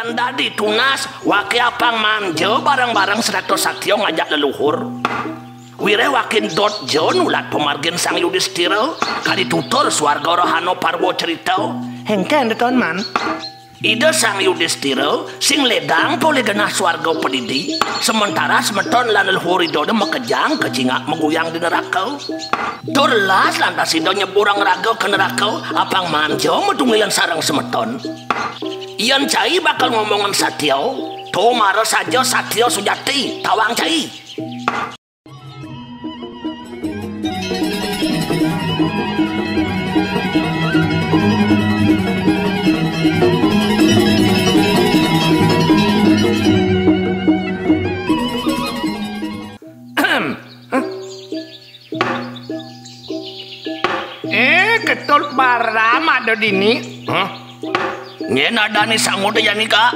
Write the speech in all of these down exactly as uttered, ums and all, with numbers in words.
Dadi tunas, waké apang manja bareng-bareng sarta satia ngajak leluhur. Wiréh waké ndot ja nulat pamargin Sang Yudistira, kadi tutur swarga rohana parwa cerita. Héngkén teton, Man? Ida Sang Yudistira sing ledang polih genah swarga padidi, sementara semeton lan leluhur Ida makejang kacingak maguyang di neraka. Tur las lantas Ida nyeburang raga ka neraka, apang manja matunggilan sareng semeton. Yén cai bakal ngomongang satia, to mara saja satia sujati, tawang cai. Eh, Ketut Baram ada dini. Hah? Nyén adané sanguta jani, Kak?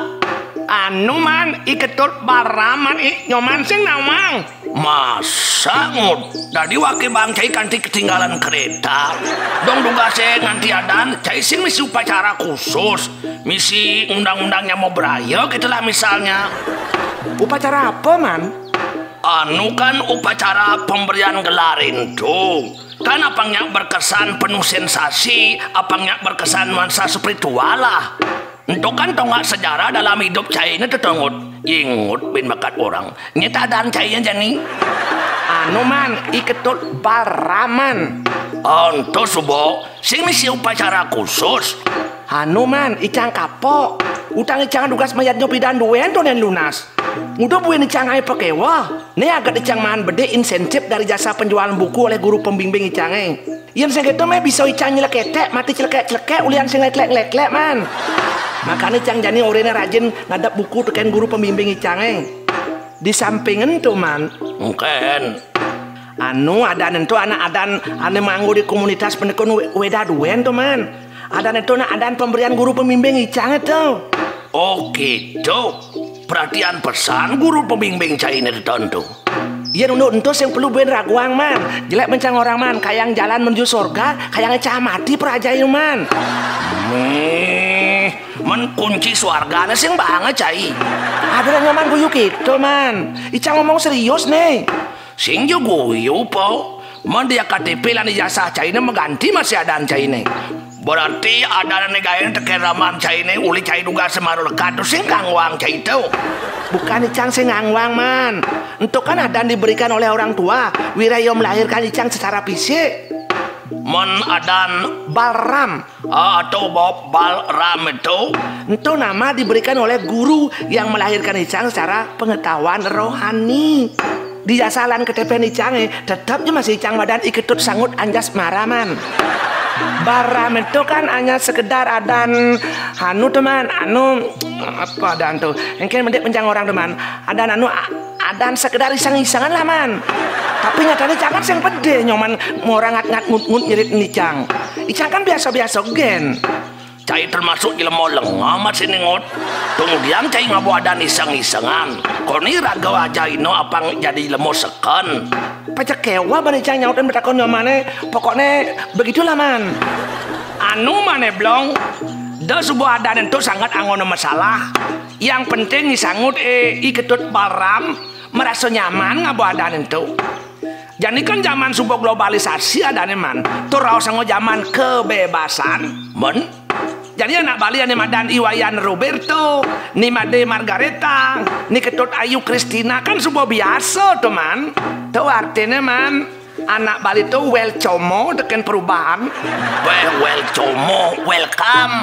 Anu, Man, I Ketut Baram, Man, I Nyoman sing nawang. Masa, Ngut? Dadi waké bang cai kanti ketinggalan kereta. Dong dugasé nganti adan, cai sing misi upacara khusus. Misi undang-undang nyama braya, gitu lah misalnya. Upacara apa, Man? Anu kan upacara pemberian gelar ento. Kan apang nyak berkesan penuh sensasi, apang nyak berkesan nuansa spiritual lah. Ento kan tonggak sejarah dalam hidup cainé tetongut. Ingut bin bakat orang. Nyé tadan cainé jani. Anu, Man, I Ketut Baram, Man. Ento suba, sing misi upacara khusus. Anu, Man, icang kapok. Utang icang dugas mayadnya pidan duén to nén lunas. Nguda buin icang aé pakéweh. Né aget icang maan bedik insentif dari jasa penjualan buku oleh guru pembimbing icangé. Yén sing kéto mah bisa icang nyeleketek, mati celekék-celekék, ulian sing leklek-leklek, Man. Makané icang jani oréné rajin ngadep buku tekén guru pembimbing icangé. Di samping ento, Man. Engkén. Anu, adan ento anak adan ané manggo di komunitas pendekun we-, wéda duén to, Man. Adan ento anak adan pemberian guru pembimbing icangé to. Oh, gitu. Perhatian pesan guru pembimbing cainé teton to. Yén unduk ento sing perlu buin raguang, Man. Jelék mencang orang, Man. Kayang jalan menuju surga, kayang icang mati praja ieu, Man. Méh, men kunci swargané sing baanga cai. Ada Nyoman guyu kéto, Man. Icang ngomong serius né. Sing ja guyu, Po. Men dia K T P lan ijazah cainé maganti masih adan cainé. Berarti adan ané gaéna tekén raman cainé uli cai dugasé mara lekad to sing kanggoang cai to. Bukan icang sing nganggowang, Man. Ento kan adan diberikan oleh orang tua, wiréh ia melahirkan icang secara fisik. Men adan Balram. Ah, to Bob Balram ento. Ento nama diberikan oleh guru yang melahirkan icang secara pengetahuan rohani. Di jasa lan K T P icangé, tetep ja masih icang madan I Ketut Sangut Anjas Mara, Man. Baram ento kan hanya sekedar adan anu to, Man, anu apa adan to? Engkén mendik mencang orang to, Man. Adan anu a-, adan sekedar iseng-isengan lah, Man. Tapi nyatané icang kan sing pedih, Nyoman, mora ngat-ngat ngut-ngut nyerit icang. Icang kan biasa-biasa gén. Cai termasuk jelema lengah masih ningut. Kemudian cai ngaba adan iseng-isengan. Koni raga aja ino apang jadi jelema seken. Pacak kéweh bani icang nyautin betakon Nyomané. Pokokné begitulah, Man. Anu mané, Blong. Da suba adan ento sangat anggona masalah. Yang penting isangut, eh, I Ketut Baram merasa nyaman ngaba adan ento. Jani kan jaman suba globalisasi adané, Man. Tur raosanga jaman kebebasan. Men? Jani anak Bali ané madan I Wayan Roberto, Ni Made Margareta, Ni Ketut Ayu Kristina kan suba biasa to, Man. To artiné, Man, anak Bali to welcome tekén perubahan. Wéh, welcome, welcome.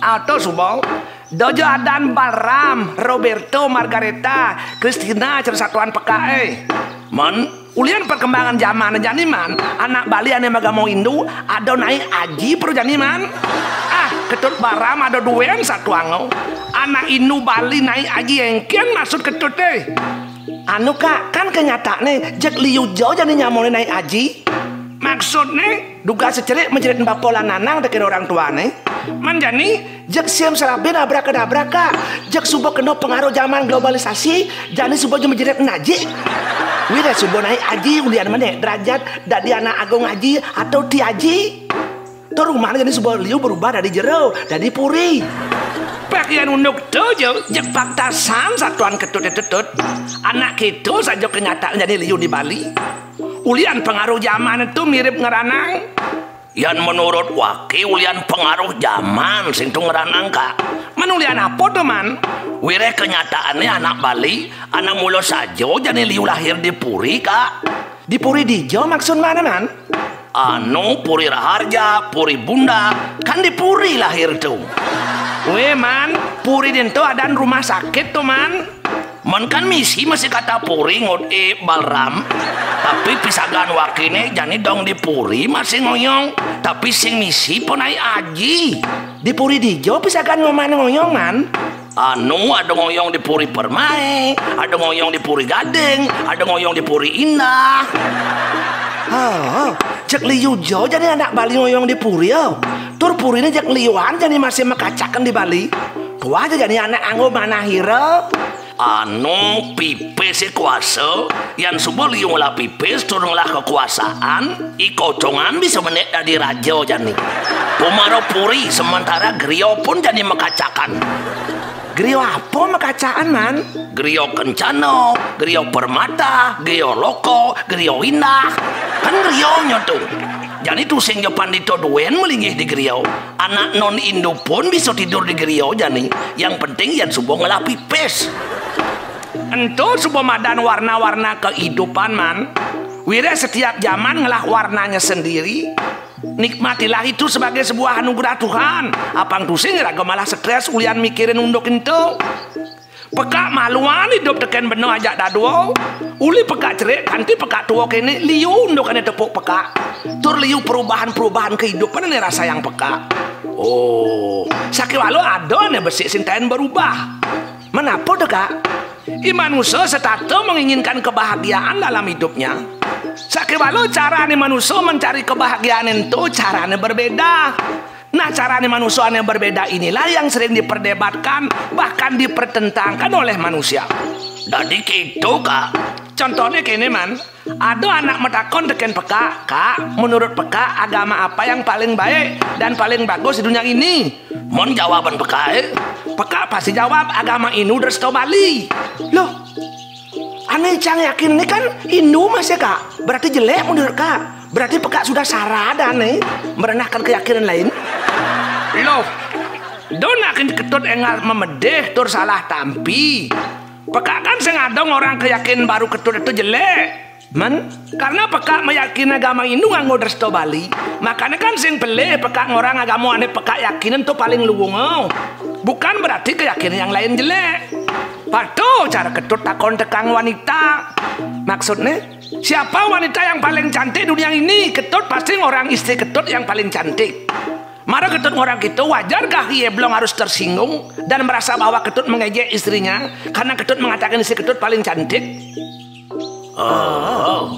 Ah, to suba. Da ja adan Balram, Roberto, Margareta, Kristina, cara satuan peka, eh. Men? Ulian perkembangan jaman jani, Man, anak Bali ané magama Hindu ada naik aji pro jani, Man. Ah, Ketut Baram ada duén satuanga. Anak Hindu Bali naik aji engkén maksud Ketut, eh. Anu, Kak, kan kenyatané jeg liu ja jani nyamané naik aji. Maksudné? Dugasé cerik menjerit bapa lan nanang tekén orang tuané. Man jani? Jeg sim serabin abrakadabra, Kak. Jeg suba kena pengaruh jaman globalisasi, jani suba ja menjerit aji. Wiréh suba naik aji ulian mané derajat dadi anak agung aji atau ti aji. To rumahné jani suba liu berubah dadi jero, dadi puri. Pakian unduk to ja, jeg paktasan satuan Ketut tetut. Anak kito saja kenyataan jani liu di Bali. Ulian pengaruh zaman to mirip ngranang. Yan menurut waki ulian pengaruh zaman sing to ngranang, Kak. Men ulian apa to, Man? Wireh kenyataane anak Bali, anak mula saja jani liu lahir di puri, Kak. Di puri dija maksud mane, Man? Anu, Puri Raharja, Puri Bunda, kan di puri lahir to. Weh, Man, puri dento adan rumah sakit to, Man. Men kan misi masih kata puri ngut i Balram. Tapi pisagan wakine jani dong di puri masih ngoyong. Tapi sing misi ponai aji. Di puri dija pisagan ngoman ngoyong, Man? Anu, ada ngoyong di Puri Permai, ada ngoyong di Puri Gading, ada ngoyong di Puri Indah. Oh, jeg liu ja jani anak Bali ngoyong di puri, oh. Tur purine jeg liuan jani masih makacaken di Bali. Tua aja jani anak anggo manahira. Anu, pipis i kuasa, yan suba liu ngelah pipis tur ngelah kekuasaan, i kocongan bisa menek dadi raja jani. Pumara puri, sementara griya pun jani makacakan. Griya apa makacakan, Man? Griya Kencana, griya Permata, griya Loka, griya Indah. Kan griya nyoto. Jani tusing ja pandita duen malinggih di griya. Anak non indu pun bisa tidur di griya jani. Yang penting yan suba ngelah pipis. Ento suba madan warna-warna kehidupan, Man. Wireh setiap zaman ngelah warnanya sendiri. Nikmatilah itu sebagai sebuah anugerah Tuhan. Apang tusing iraga malah stres ulian mikirin unduk ento. Pekak maluan idup teken bena ajak dadua. Uli pekak cerik kanti pekak tua kene liu unduk ane tepuk pekak. Tur liu perubahan-perubahan kehidupan ane rasayang pekak. Oh, sakewala ada ane besik sing taen berubah. Menapa to, Kak? I manusa setata menginginkan kebahagiaan dalam hidupnya. Sakewala carane manusa mencari kebahagiaan ento carane berbeda. Nah, carane manusia yang berbeda inilah yang sering diperdebatkan, bahkan dipertentangkan oleh manusia. Dadi kito, Kak. Contohnya kene, Man. Ada anak matakon teken pekak, Kak, menurut pekak agama apa yang paling baik dan paling bagus di dunia ini? Mon jawaban pekake, pekak pasti jawab agama Hindu Dresta Bali. Loh, ane cang yakin ini kan Hindu, Mas, ya, Kak? Berarti jelek menurut Kak. Berarti pekak sudah salah dan nih merendahkan keyakinan lain. Loh, do nak Ketut enggal memedih tur salah tampi. Pekak kan sing ada ngorang keyakin baru Ketut itu jelek. Men, karena pekak meyakini agama Hindu nganggo Dresta Bali, makanya kan sing pelih pekak ngorang agama ane pekak yakinin to paling luung. Bukan berarti keyakinan yang lain jelek. Patuh cara Ketut takon tekang wanita. Maksudnya, siapa wanita yang paling cantik dunia ini? Ketut pasti ngorang istri Ketut yang paling cantik. Mara Ketut ngorang gitu, wajarkah Iye Blong harus tersinggung dan merasa bahwa Ketut mengejek istrinya karena Ketut mengatakan istri Ketut paling cantik? Oh.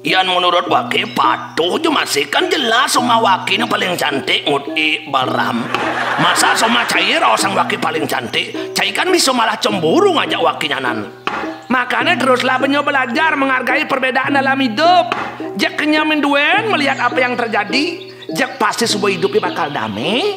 Yan menurut waki patuh je masih kan jelas Soma wakine paling cantik ngut i Balram. Masa Soma cai raosang waki paling cantik, cai kan bisa malah cemburu ngajak waki nyanan. Makanya teruslah benyo belajar menghargai perbedaan dalam hidup. Jeg kenyam duen melihat apa yang terjadi, jeg pasti suba hidup bakal damai.